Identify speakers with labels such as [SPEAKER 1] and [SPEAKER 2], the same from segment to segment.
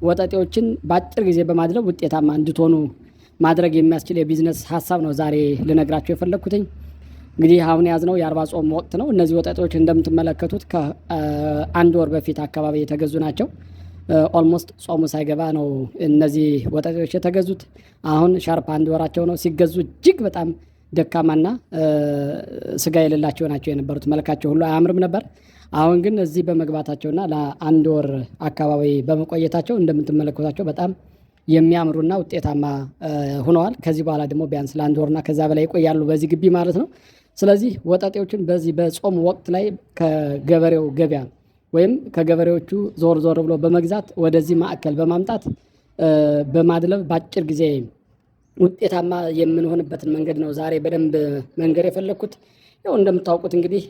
[SPEAKER 1] ወጠጤዎችን በአጭር ጊዜ በማድለብ ውጤታማ እንድትሆኑ ማድረግ የሚያስችል የቢዝነስ ሀሳብ ነው ዛሬ ልነግራችሁ የፈለግኩትኝ። እንግዲህ አሁን የያዝነው የአርባ ጾም ወቅት ነው። እነዚህ ወጠጤዎች እንደምትመለከቱት ከአንድ ወር በፊት አካባቢ የተገዙ ናቸው። Almost ጾሙ ሳይገባ ነው እነዚህ ወጠጤዎች የተገዙት። አሁን sharp አንድ ወራቸው ነው። ሲገዙ እጅግ በጣም ደካማና ስጋ የሌላቸው ናቸው የነበሩት። መልካቸው ሁሉ አያምርም ነበር። አሁን ግን እዚህ በመግባታቸውና ለአንድ ወር አካባቢ በመቆየታቸው እንደምትመለከቷቸው በጣም የሚያምሩና ውጤታማ ሆነዋል። ከዚህ በኋላ ደግሞ ቢያንስ ለአንድ ወርና ከዛ በላይ ይቆያሉ በዚህ ግቢ ማለት ነው። ስለዚህ ወጠጤዎችን በዚህ በጾም ወቅት ላይ ከገበሬው ገበያ ወይም ከገበሬዎቹ ዞር ዞር ብሎ በመግዛት ወደዚህ ማዕከል በማምጣት በማድለብ በአጭር ጊዜ ውጤታማ የምንሆንበትን መንገድ ነው ዛሬ በደንብ መንገር የፈለግኩት። ያው እንደምታውቁት እንግዲህ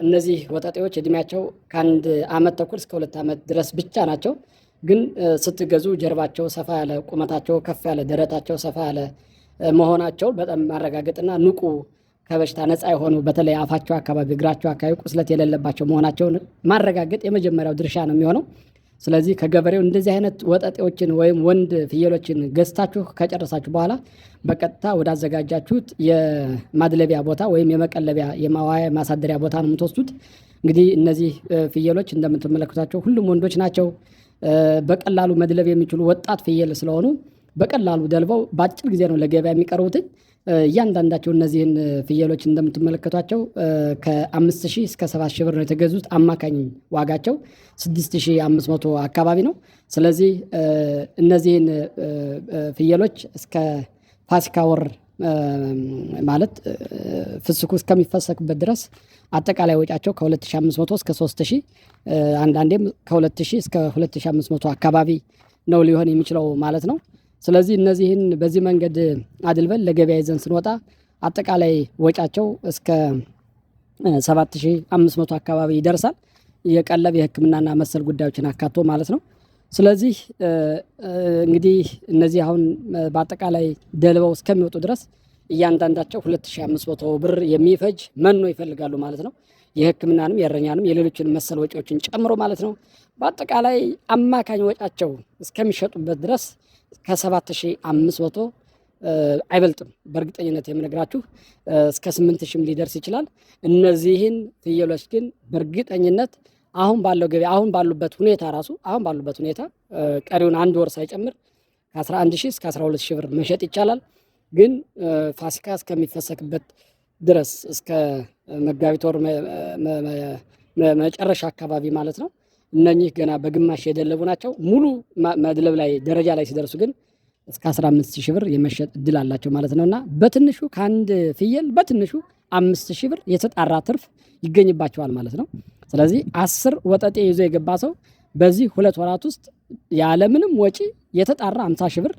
[SPEAKER 1] እነዚህ ወጠጤዎች እድሜያቸው ከአንድ አመት ተኩል እስከ 2 ዓመት ድረስ ብቻ ናቸው። ግን ስትገዙ ጀርባቸው ሰፋ ያለ፣ ቁመታቸው ከፍ ያለ፣ ደረታቸው ሰፋ ያለ መሆናቸውን በጣም ማረጋገጥና ንቁ፣ ከበሽታ ነፃ የሆኑ፣ በተለይ አፋቸው አካባቢ፣ እግራቸው አካባቢ ቁስለት የሌለባቸው መሆናቸውን ማረጋገጥ የመጀመሪያው ድርሻ ነው የሚሆነው። ስለዚህ ከገበሬው እንደዚህ አይነት ወጠጤዎችን ወይም ወንድ ፍየሎችን ገዝታችሁ ከጨረሳችሁ በኋላ በቀጥታ ወዳዘጋጃችሁት የማድለቢያ ቦታ ወይም የመቀለቢያ፣ የማዋያ፣ ማሳደሪያ ቦታ ነው የምትወስዱት። እንግዲህ እነዚህ ፍየሎች እንደምትመለከቷቸው ሁሉም ወንዶች ናቸው። በቀላሉ መድለብ የሚችሉ ወጣት ፍየል ስለሆኑ በቀላሉ ደልበው በአጭር ጊዜ ነው ለገበያ የሚቀርቡት። እያንዳንዳቸው እነዚህን ፍየሎች እንደምትመለከቷቸው ከ5,000 እስከ 7,000 ብር ነው የተገዙት። አማካኝ ዋጋቸው 6,500 አካባቢ ነው። ስለዚህ እነዚህን ፍየሎች እስከ ፋሲካ ወር፣ ማለት ፍስኩ እስከሚፈሰክበት ድረስ አጠቃላይ ወጫቸው ከ2500 እስከ 3000፣ አንዳንዴም ከ2000 እስከ 2500 አካባቢ ነው ሊሆን የሚችለው ማለት ነው። ስለዚህ እነዚህን በዚህ መንገድ አድልበን ለገበያ ይዘን ስንወጣ አጠቃላይ ወጫቸው እስከ 7500 አካባቢ ይደርሳል። የቀለብ፣ የሕክምናና መሰል ጉዳዮችን አካቶ ማለት ነው። ስለዚህ እንግዲህ እነዚህ አሁን በአጠቃላይ ደልበው እስከሚወጡ ድረስ እያንዳንዳቸው 2500 ብር የሚፈጅ መኖ ይፈልጋሉ ማለት ነው። የሕክምናንም፣ የእረኛንም፣ የሌሎችን መሰል ወጪዎችን ጨምሮ ማለት ነው። በአጠቃላይ አማካኝ ወጫቸው እስከሚሸጡበት ድረስ ከ7500 አይበልጥም። በእርግጠኝነት የምነግራችሁ እስከ 8000ም ሊደርስ ይችላል። እነዚህን ፍየሎች ግን በእርግጠኝነት አሁን ባለው ገበያ፣ አሁን ባሉበት ሁኔታ ራሱ፣ አሁን ባሉበት ሁኔታ ቀሪውን አንድ ወር ሳይጨምር ከ11,000 እስከ 12,000 ብር መሸጥ ይቻላል። ግን ፋሲካ እስከሚፈሰክበት ድረስ፣ እስከ መጋቢት ወር መጨረሻ አካባቢ ማለት ነው። እነኚህ ገና በግማሽ የደለቡ ናቸው። ሙሉ መድለብ ላይ ደረጃ ላይ ሲደርሱ ግን እስከ 15,000 ብር የመሸጥ እድል አላቸው ማለት ነው። እና በትንሹ ከአንድ ፍየል በትንሹ 5,000 ብር የተጣራ ትርፍ ይገኝባቸዋል ማለት ነው። ስለዚህ 10 ወጠጤ ይዞ የገባ ሰው በዚህ 2 ወራት ውስጥ ያለምንም ወጪ የተጣራ 50 ሺህ ብር፣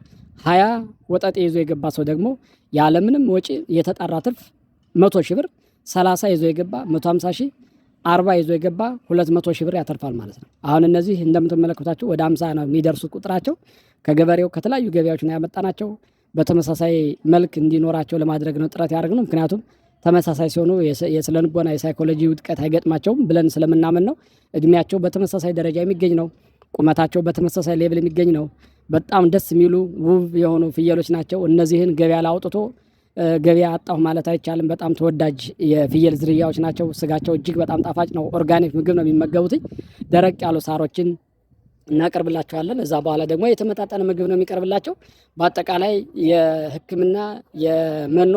[SPEAKER 1] 20 ወጠጤ ይዞ የገባ ሰው ደግሞ ያለምንም ወጪ የተጣራ ትርፍ 100 ሺህ ብር፣ 30 ይዞ የገባ 150 ሺህ፣ 40 ይዞ የገባ 200 ሺህ ብር ያተርፋል ማለት ነው። አሁን እነዚህ እንደምትመለከቷቸው ወደ 50 ነው የሚደርሱት ቁጥራቸው። ከገበሬው ከተለያዩ ገበያዎች ነው ያመጣናቸው። በተመሳሳይ መልክ እንዲኖራቸው ለማድረግ ነው ጥረት ያደረግነው። ምክንያቱም ተመሳሳይ ሲሆኑ የስነልቦና፣ የሳይኮሎጂ ውድቀት አይገጥማቸውም ብለን ስለምናምን ነው። እድሜያቸው በተመሳሳይ ደረጃ የሚገኝ ነው። ቁመታቸው በተመሳሳይ level የሚገኝ ነው። በጣም ደስ የሚሉ ውብ የሆኑ ፍየሎች ናቸው። እነዚህን ገበያ ላይ አውጥቶ ገበያ አጣሁ ማለት አይቻልም። በጣም ተወዳጅ የፍየል ዝርያዎች ናቸው። ስጋቸው እጅግ በጣም ጣፋጭ ነው። Organic ምግብ ነው የሚመገቡት። ደረቅ ያሉ ሳሮችን እናቀርብላቸዋለን። እዛ በኋላ ደግሞ የተመጣጠነ ምግብ ነው የሚቀርብላቸው። በአጠቃላይ የሕክምና፣ የመኖ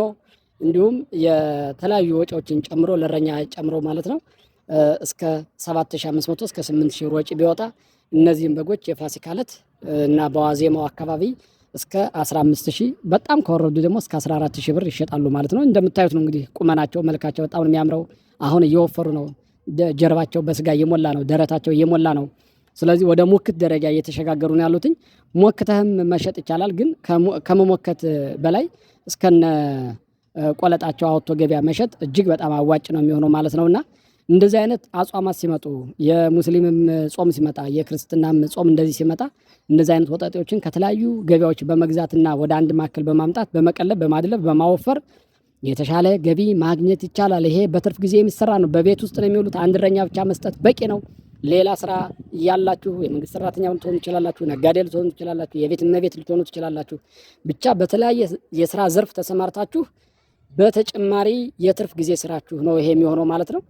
[SPEAKER 1] እንዲሁም የተለያዩ ወጪዎችን ጨምሮ፣ ለእረኛ ጨምሮ ማለት ነው፣ እስከ 7500 እስከ 8000 ብር ወጪ ቢወጣ እነዚህን በጎች የፋሲካ ዕለት እና በዋዜማው አካባቢ እስከ 15,000፣ በጣም ከወረዱ ደግሞ እስከ 14,000 ብር ይሸጣሉ ማለት ነው። እንደምታዩት ነው እንግዲህ ቁመናቸው፣ መልካቸው በጣም ነው የሚያምረው። አሁን እየወፈሩ ነው። ጀርባቸው በስጋ እየሞላ ነው። ደረታቸው እየሞላ ነው። ስለዚህ ወደ ሙክት ደረጃ እየተሸጋገሩ ነው ያሉትኝ። ሞክተህም መሸጥ ይቻላል፣ ግን ከመሞከት በላይ እስከነ ቆለጣቸው አወጥቶ ገበያ መሸጥ እጅግ በጣም አዋጭ ነው የሚሆነው ማለት ነውና እንደዚህ አይነት አጽዋማት ሲመጡ፣ የሙስሊምም ጾም ሲመጣ፣ የክርስትናም ጾም እንደዚህ ሲመጣ፣ እንደዚህ አይነት ወጠጤዎችን ከተለያዩ ገበያዎች በመግዛትና ወደ አንድ ማዕከል በማምጣት በመቀለብ፣ በማድለብ፣ በማወፈር የተሻለ ገቢ ማግኘት ይቻላል። ይሄ በትርፍ ጊዜ የሚሰራ ነው። በቤት ውስጥ ነው የሚውሉት። አንድ እረኛ ብቻ መስጠት በቂ ነው። ሌላ ስራ እያላችሁ የመንግስት ሰራተኛ ልትሆኑ ትችላላችሁ፣ ነጋዴ ልትሆኑ ትችላላችሁ፣ የቤት እመቤት ልትሆኑ ትችላላችሁ። ብቻ በተለያየ የስራ ዘርፍ ተሰማርታችሁ በተጨማሪ የትርፍ ጊዜ ስራችሁ ነው ይሄ የሚሆነው ማለት ነው።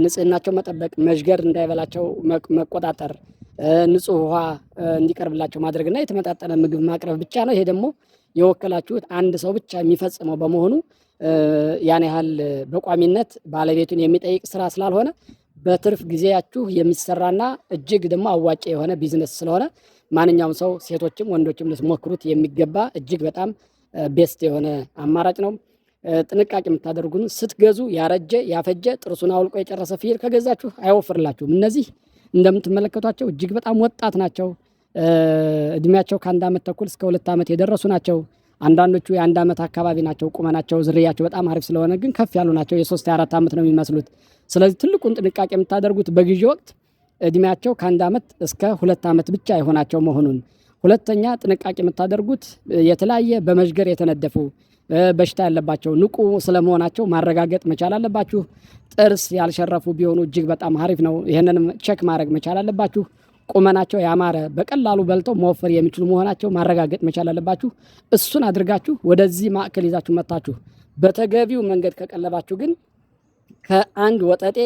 [SPEAKER 1] ንጽህናቸው መጠበቅ፣ መዥገር እንዳይበላቸው መቆጣጠር፣ ንጹህ ውሃ እንዲቀርብላቸው ማድረግና የተመጣጠነ ምግብ ማቅረብ ብቻ ነው። ይሄ ደግሞ የወከላችሁት አንድ ሰው ብቻ የሚፈጽመው በመሆኑ ያን ያህል በቋሚነት ባለቤቱን የሚጠይቅ ስራ ስላልሆነ በትርፍ ጊዜያችሁ የሚሰራና እጅግ ደግሞ አዋጭ የሆነ ቢዝነስ ስለሆነ ማንኛውም ሰው ሴቶችም ወንዶችም ልትሞክሩት የሚገባ እጅግ በጣም best የሆነ አማራጭ ነው። ጥንቃቄ የምታደርጉን ስትገዙ ያረጀ ያፈጀ ጥርሱን አውልቆ የጨረሰ ፍየል ከገዛችሁ አይወፍርላችሁም። እነዚህ እንደምትመለከቷቸው እጅግ በጣም ወጣት ናቸው። እድሜያቸው ከ1 ዓመት ተኩል እስከ 2 ዓመት የደረሱ ናቸው። አንዳንዶቹ የ1 ዓመት አካባቢ ናቸው። ቁመናቸው ዝርያቸው በጣም አሪፍ ስለሆነ ግን ከፍ ያሉ ናቸው። የ3 የ4 ዓመት ነው የሚመስሉት። ስለዚህ ትልቁን ጥንቃቄ የምታደርጉት በግዢ ወቅት እድሜያቸው ከ1 ዓመት እስከ 2 ዓመት ብቻ የሆናቸው መሆኑን። ሁለተኛ ጥንቃቄ የምታደርጉት የተለያየ በመዥገር የተነደፉ በሽታ ያለባቸው ንቁ ስለመሆናቸው ማረጋገጥ መቻል አለባችሁ። ጥርስ ያልሸረፉ ቢሆኑ እጅግ በጣም አሪፍ ነው። ይህንንም check ማድረግ መቻል አለባችሁ። ቁመናቸው ያማረ በቀላሉ በልተው መወፈር የሚችሉ መሆናቸው ማረጋገጥ መቻል አለባችሁ። እሱን አድርጋችሁ ወደዚህ ማዕከል ይዛችሁ መጥታችሁ በተገቢው መንገድ ከቀለባችሁ ግን ከአንድ ወጠጤ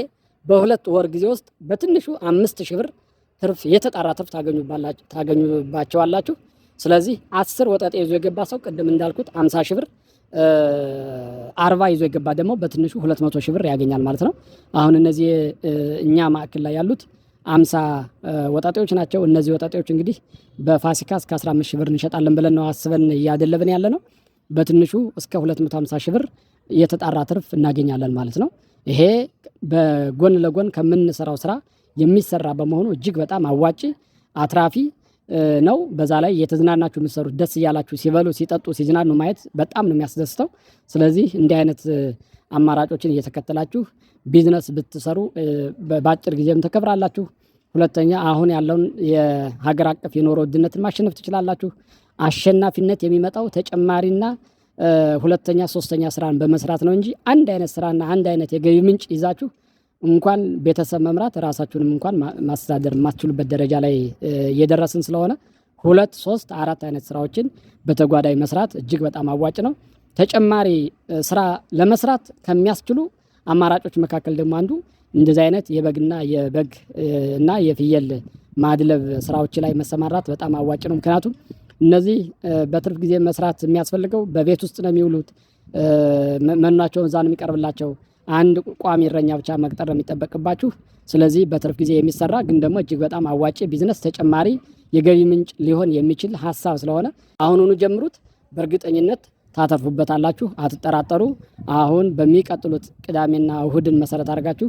[SPEAKER 1] በ2 ወር ጊዜ ውስጥ በትንሹ 5,000 ብር ትርፍ የተጣራ ትርፍ ታገኙባቸዋላችሁ። ስለዚህ 10 ወጠጤ ይዞ የገባ ሰው ቅድም እንዳልኩት 50 ሺህ ብር፣ 40 ይዞ የገባ ደግሞ በትንሹ 200 ሺህ ብር ያገኛል ማለት ነው። አሁን እነዚህ እኛ ማዕከል ላይ ያሉት 50 ወጣጤዎች ናቸው። እነዚህ ወጣጤዎች እንግዲህ በፋሲካ እስከ 15 ሺህ ብር እንሸጣለን ብለን ነው አስበን እያደለብን ያለ ነው። በትንሹ እስከ 250 ሺህ ብር የተጣራ ትርፍ እናገኛለን ማለት ነው። ይሄ በጎን ለጎን ከምንሰራው ስራ የሚሰራ በመሆኑ እጅግ በጣም አዋጪ አትራፊ ነው። በዛ ላይ የተዝናናችሁ የምትሰሩት ደስ እያላችሁ ሲበሉ ሲጠጡ ሲዝናኑ ማየት በጣም ነው የሚያስደስተው። ስለዚህ እንዲህ አይነት አማራጮችን እየተከተላችሁ ቢዝነስ ብትሰሩ በአጭር ጊዜም ትከብራላችሁ። ሁለተኛ አሁን ያለውን የሀገር አቀፍ የኑሮ ውድነትን ማሸነፍ ትችላላችሁ። አሸናፊነት የሚመጣው ተጨማሪና ሁለተኛ ሶስተኛ ስራን በመስራት ነው እንጂ አንድ አይነት ስራና አንድ አይነት የገቢ ምንጭ ይዛችሁ እንኳን ቤተሰብ መምራት ራሳችሁንም እንኳን ማስተዳደር የማትችሉበት ደረጃ ላይ እየደረስን ስለሆነ 2 3 4 አይነት ስራዎችን በተጓዳኝ መስራት እጅግ በጣም አዋጭ ነው። ተጨማሪ ስራ ለመስራት ከሚያስችሉ አማራጮች መካከል ደግሞ አንዱ እንደዚህ አይነት የበግና የበግ እና የፍየል ማድለብ ስራዎች ላይ መሰማራት በጣም አዋጭ ነው። ምክንያቱም እነዚህ በትርፍ ጊዜ መስራት የሚያስፈልገው በቤት ውስጥ ነው የሚውሉት። መኗቸውን እዛ ነው የሚቀርብላቸው። አንድ ቋሚ እረኛ ብቻ መቅጠር ነው የሚጠበቅባችሁ። ስለዚህ በትርፍ ጊዜ የሚሰራ ግን ደግሞ እጅግ በጣም አዋጪ ቢዝነስ ተጨማሪ የገቢ ምንጭ ሊሆን የሚችል ሀሳብ ስለሆነ አሁኑኑ ጀምሩት። በእርግጠኝነት ታተርፉበታላችሁ፣ አትጠራጠሩ። አሁን በሚቀጥሉት ቅዳሜና እሁድን መሰረት አድርጋችሁ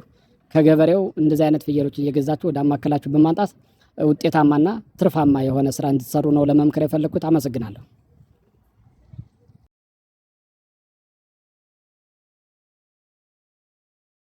[SPEAKER 1] ከገበሬው እንደዚህ አይነት ፍየሎች እየገዛችሁ ወደ አማከላችሁ በማምጣት ውጤታማና ትርፋማ የሆነ ስራ እንድትሰሩ ነው ለመምከር የፈለግኩት። አመሰግናለሁ።